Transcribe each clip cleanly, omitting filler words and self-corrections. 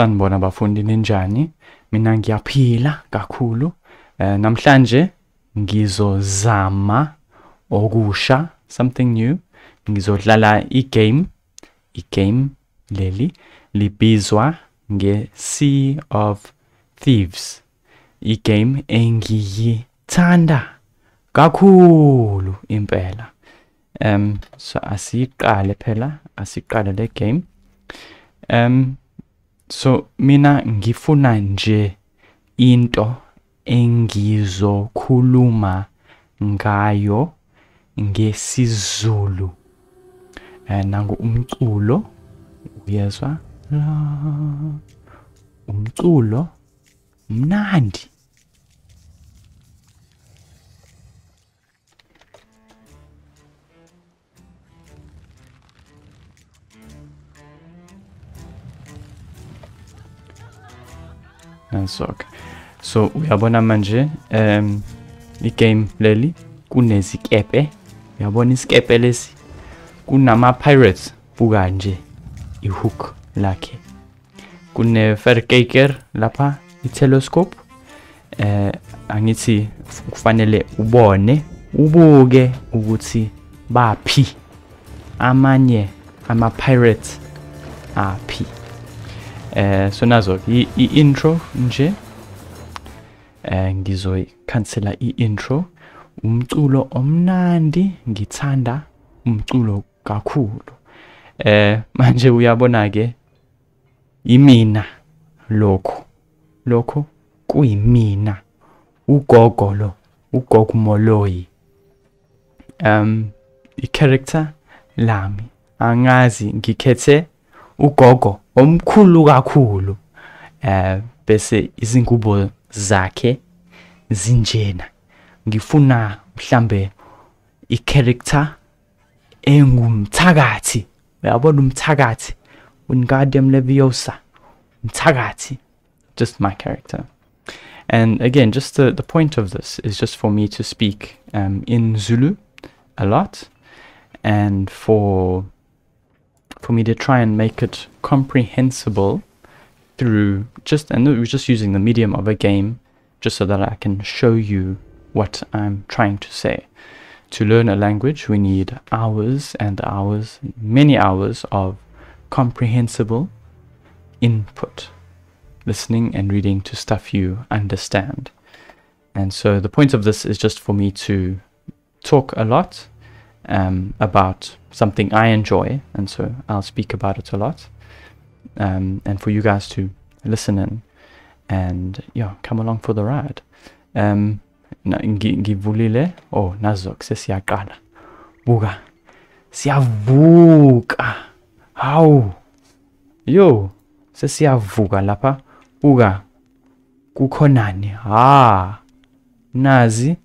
Sanibona bafundi, ninjani? Mina ngiyaphila kakhulu. Namhlanje ngizozama okusha, something new. Ngizodlala igame. Igame leli libizwa nge-Sea of Thieves. Igame engiyithanda kakhulu impela. So asiqale phela, asiqale le game. So mina ngifuna nje into engizokhuluma ngayo ngesiZulu. Nangu umculo, uyezwa umculo mnandi. Okay. So uyabona manje igame leli kunezikepe, uyabona isikepe lesi kunama pirates, buka nje ihook lakhe, kune verkyker lapha, i-telescope. Angithi kufanele ubone, ubuke ukuthi baphi amanye ama pirates aphi. So nazo i-intro nje, ngizoyikhansela i-intro. Umculo omnandi, ngithanda umculo kakhulu. Manje uyabona ke imina lokho, lokho kuyimina ugogo lo, ugogo Moloi. I-character lami angazi, ngikhethe ugogo omkhulu kakhulu. Bese izingubo zakhe zinjena. Ngifuna mhlambe i-character engumthakathi, uyabona umthakathi, Wingardium Leviosa, umthakathi, just my character. And again, just the point of this is just for me to speak in Zulu a lot, and for me to try and make it comprehensible through just, and we're just using the medium of a game, just so that I can show you what I'm trying to say. To learn a language, we need hours and hours, many hours of comprehensible input, listening and reading to stuff you understand. And so the point of this is just for me to talk a lot about something I enjoy, and so I'll speak about it a lot, and for you guys to listen in and yeah, come along for the ride. Ngivulile, oh nazo sesiyaqala, buka siyavuka, hawu yo, sesiyavuka lapha, buka kukhonani, ha nazi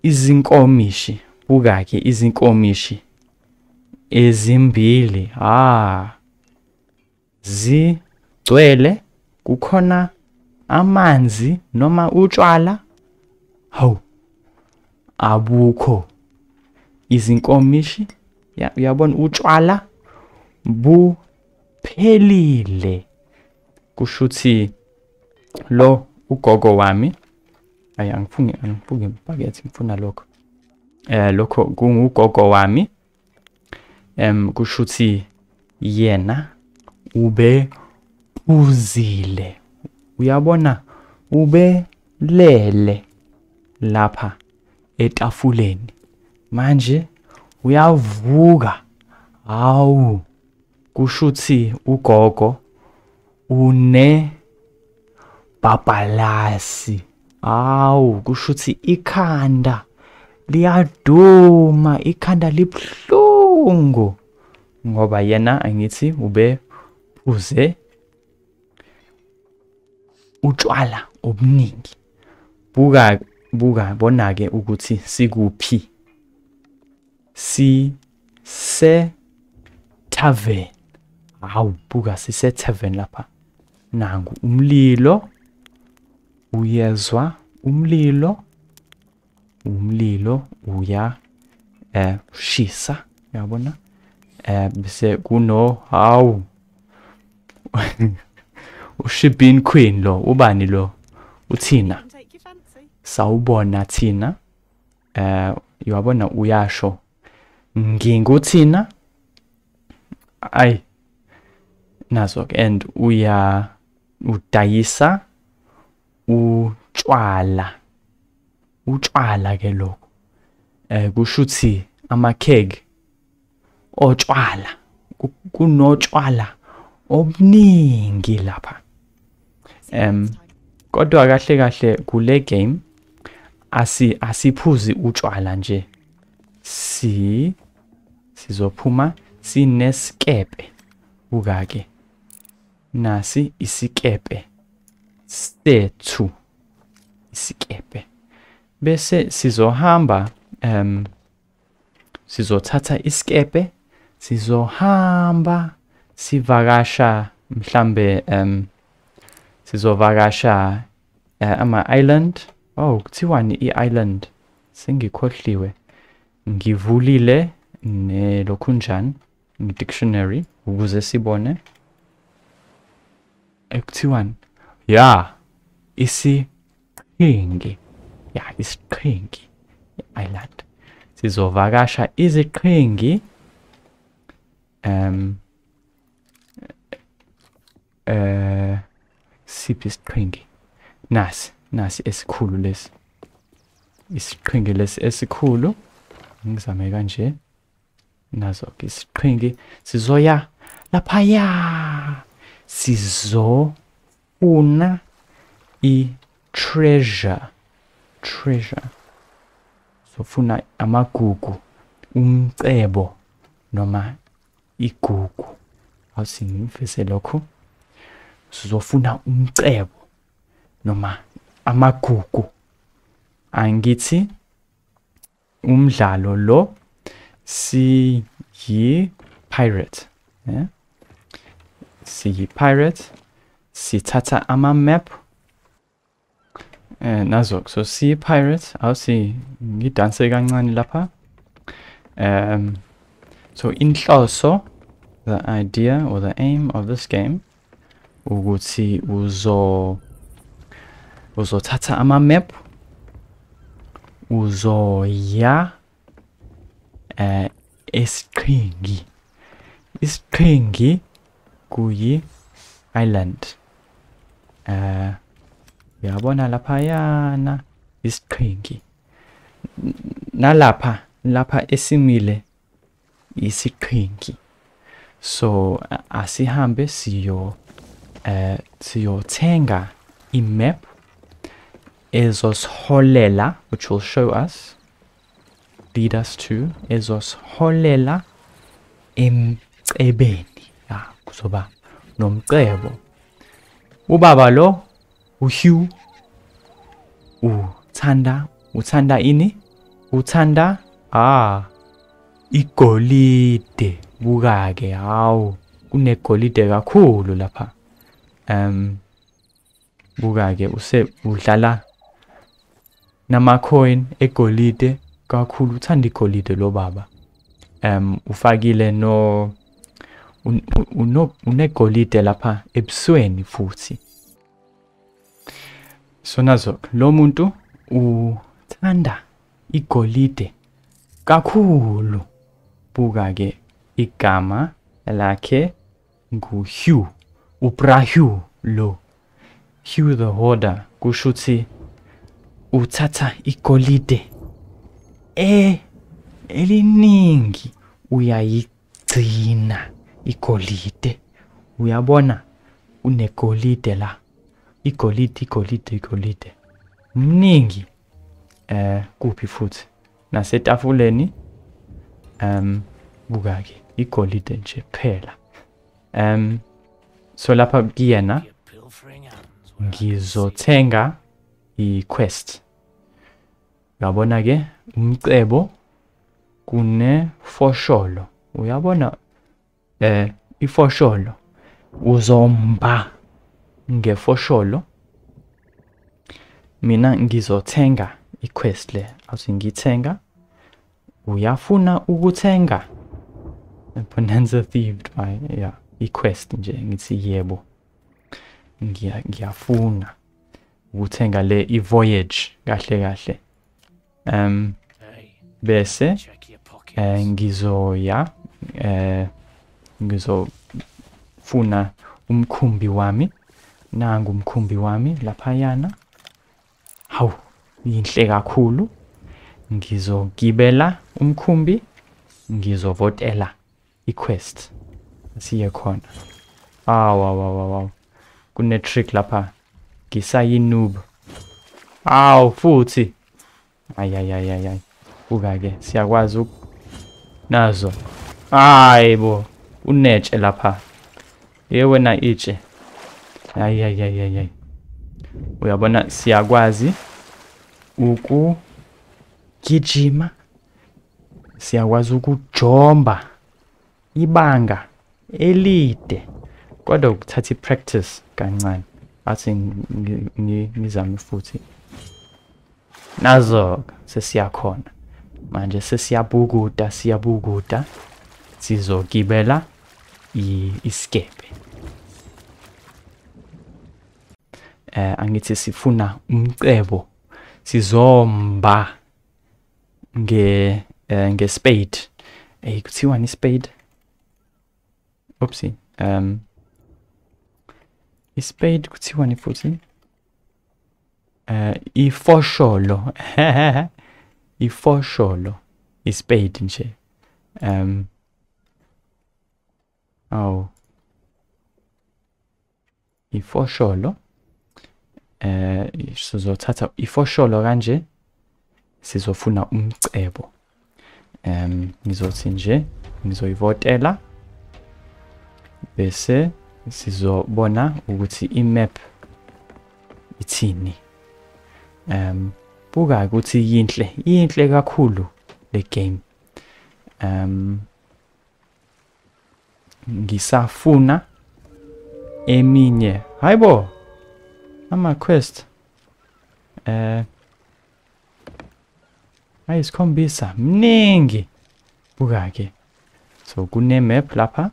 izinkomishi, buka ke izinkomishi ezimbili, ha zigcwele, kukhona amanzi noma utshwala, hawu abukho izinkomishi, uyabona utshwala buphelile. Kushuthi lo ugogo wami, ayi angifuni ibhakethe, ngifuna lokho, lokho kungugogo wami. Kushuthi yena ube phuzile, uyabona ube lele lapha etafuleni, manje uyavuka, hawu kushuthi ugogo une babhalasi, hawu kushuthi ikhanda liyaduma, ikhanda libuhlungu, ngoba yena angithi ube phuze utshwala obuningi. Buka buka, bona ke ukuthi sikuphi, si se tavern, hawu buka sise tavern lapha, nangu umlilo, uyezwa umlilo, umlilo uya shisa, uyabona, bese kuno hawu Ushibin Queen lo, ubani lo? Uthina. Sawubona Thina. Uyabona uyasho. Nginguthina. Ay. Nazo ke, and uya udayisa utshwala. Utshwala ke lokho. Kusho ukuthi ama-keg otshwala. Kunotshwala obuningi lapha. Kodwa kahle kahle kule game asiphuzi utshwala nje. Sizophuma sinesikepe. Buka-ke. Nasi isikepe sethu. Isikepe. Bese sizohamba, sizothatha isikepe, sizohamba sivakasha mhlambe, sizovakasha ama-island. Oh, kuthiwani i-island? Sengikhohliwe. Ngivulile nelokhunjani dictionary ukuze sibone. Kuthiwani? Ya, isiqhingi. Ya, isiqhingi island. Sizovakasha iziqhingi. Siphi isiqhingi? Nasi esikhulu lesi. Isiqhingi lesi esikhulu. Ngizame kanje. Nazo ke isiqhingi. Sizoya laphaya. Sizofuna i-treasure. Treasure. Sofuna amagugu, umcebo noma igugu. Awusingifise lokho. Sizofuna umcebo noma amagugu. Angithi umdlalo lo siyi pirate, yeah? Siyi pirate, sithatha ama map. Nazo, so siyi pirate, awusi ngidanse kancane lapha. So inhloso, the idea or the aim of this game ukuthi uzothatha ama map, uzoya esiqhingi. Isiqhingi kuyi island. Uyabona laphayana isiqhingi. Nalapha lapha esimile isiqhingi. So asihambe siyo siyothenga i-map ezosiholela, which will show us, lead us to, ezosiholela emcebeni. Ya, kuzoba nomcebo. Ubaba lo uHugh uthanda ini? Uthanda igolide. Buka ke, hawu, kunegolide kakhulu lapha. Buka ke, udlala nama coin egolide kakhulu. Uthanda igolide lo baba. Ufakile no unegolide lapha ebusweni futhi. So nazo lo muntu uthanda igolide kakhulu. Buka ke, igama lakhe nguHugh, uBra Hugh lo. Hugh the Hoarder, kusho ukuthi uthatha igolide eliningi, uyayigcina igolide. Uyabona unegolide la, igolide igolide igolide mningi. Kuphi futhi nasetafuleni. Buka ke, igolide nje kuphela. So lapha kuyena ngizothenga i-quest. Uyabona ke umcebo kunefosholo. Uyabona ifosholo, uzomba ngefosholo. Mina ngizothenga i-quest le. Awuthi ngithenga. Uyafuna ukuthenga Bonanza Thieved by, yeah, i-quest nje. Ngithi yebo. Ngiyafuna ukuthenga le i-voyage kahle kahle. Bese ngizoya ngizofuna umkhumbi wami. Nangu umkhumbi wami laphayana. Hawu, yinhle kakhulu. Ngizogibela umkhumbi, ngizovotela i-quest. Siye khona. Awu awu awu. Kune trick lapha. Ngisayi-noob. Awu futhi. Ay ay ay ay ay. Buka ke siyakwazi nazo. Hayi bo, unetshe lapha. Ye wena itshe. Ay ay ay ay ay. Uyabona siyakwazi ukugijima. Siyakwazi ukujomba ibanga elide. Kodwa ukuthatha i-practice kancane. Athi ngizame futhi. Nazo sesiyakhona. Manje sesiyabukuda, siyabukuda. Sizogibela isikebe. Angithi sifuna umcebo. Sizomba nge spade. Kuthiwani spade? Oopsie. I-spade kuthiwani futhi? Ifosholo. Ifosholo. I-spade nje. Oh. Ifosholo. Sizothatha ifosholo kanje. Sizofuna umcebo. Ngizothi nje ngizoyivotela. Bese sizobona ukuthi i-map ithini. Buka ukuthi yinhle, yinhle kakhulu le game. Ngisafuna eminye. Hayibo, ama quest ayisikhombisa mningi. Buka ke, so kune map lapha.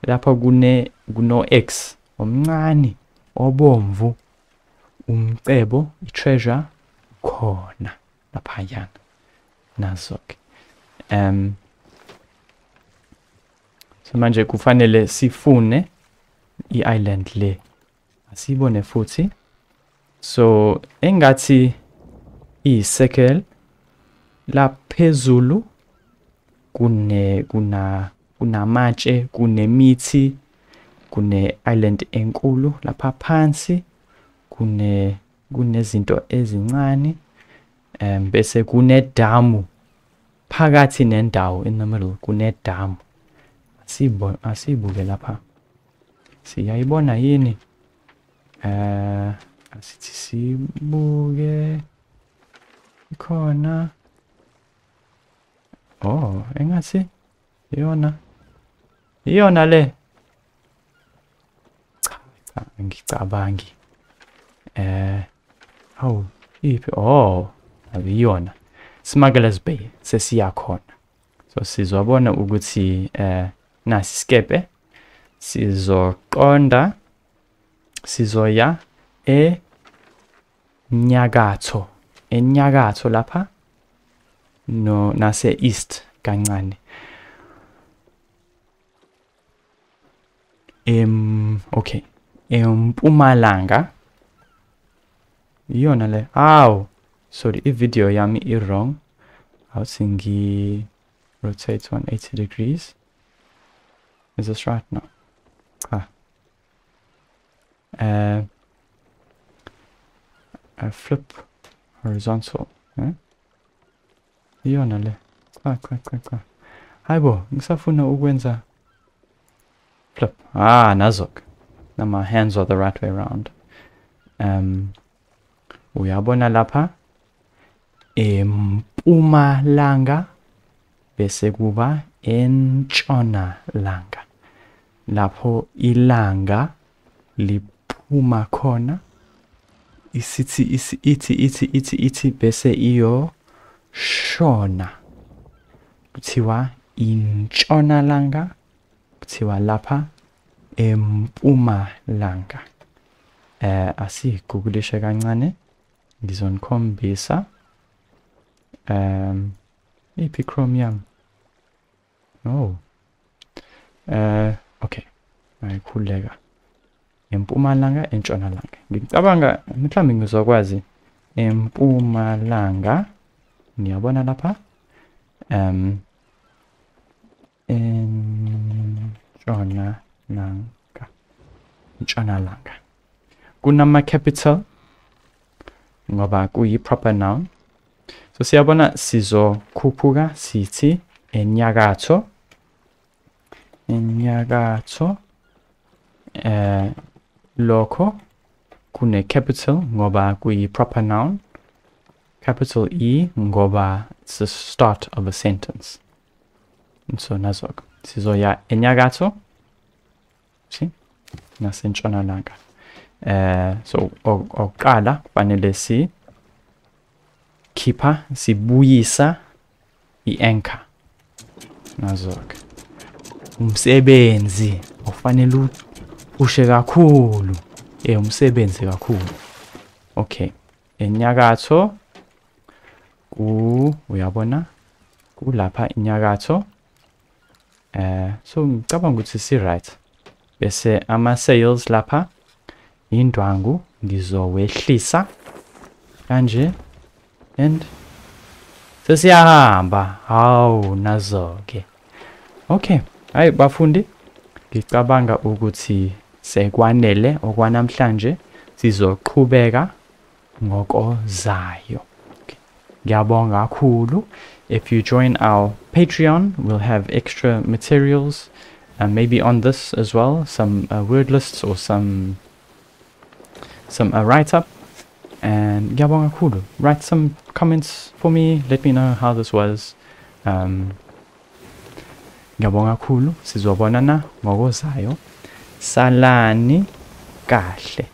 Lapha kuno X omncane obomvu, umcebo, i-treasure khona laphayana. Nazo ke. So manje kufanele sifune i-island le. Asibone futhi. So engathi i-circle la phezulu kunamatshe, kunemithi, kune island enkulu lapha phansi, kunezinto ezincane, bese kunedamu phakathi nendawo, in the middle kunedamu. Asibuke lapha. Siyayibona yini? Asithi sibuke ikhona. Oh, engathi iyona. Iyona le. Cha, cha, angicabangi. Hawu, iphi? Oh, iyona. Smugglers Bay sesiyakhona. So sizobona ukuthi nasi isikepe sizoqonda, sizoya enyakatho, enyakatho lapha no nase east kancane. Okay, empumalanga iyona le. Aw, sorry, i-video yami i-wrong. Awuthi ngi rotate 180 degrees. Is this right? No. Ah. Flip horizontal. Iyona le. Cha cha cha cha. Hayibo, ngisafuna ukwenza flip. Ah, nazok. Now my hands are the right way round. Uyabona lapha empumalanga bese kuba entshonalanga, lapho ilanga liphuma khona, isithi ithi ithi ithi ithi bese iyo shona, kuthiwa intshonalanga, kuthiwa lapha Empumalanga. Asigugulishe kancane, ngizonikhombisa iphi Chrome yami. Oh, okay, ayikhuleka. Empumalanga, entshonalanga. Ngicabanga mhlawumbe ngizokwazi empumalanga. Niyabona lapha, entshonalanga, entshonalanga. Kunama capital ngoba kuyi proper noun. So siyabona sizokhuphuka sithi enyakatho, enyakatho. Lokho kune capital ngoba kuyi proper noun, capital E ngoba it's the start of a sentence. So nazo sizoya enyakatho, see, nasentshonalanga. So oqala kufanele si khipha, sibuyisa i-anchor. Nazo-ke umsebenzi ofanele ushe kakhulu, umsebenzi kakhulu. Okay, enyakatho ku, uyabona kulapha inyakatho. So ngicabanga ukuthi si right. Bese ama sales lapha indwangu ngizowehlisa kanje and sesiyahamba. Hawu, nazo-ke. Okay, hayi bafundi, ngicabanga ukuthi sekwanele okwanamhlanje. Sizoqhubeka ngokozayo. Okay. Ngiyabonga kakhulu. If you join our Patreon, we'll have extra materials, maybe on this as well, some word lists or some write-up. And ngiyabonga kakhulu. Write some comments for me. Let me know how this was. Ngiyabonga kakhulu. Sizobonana ngokozayo. Salani kahle.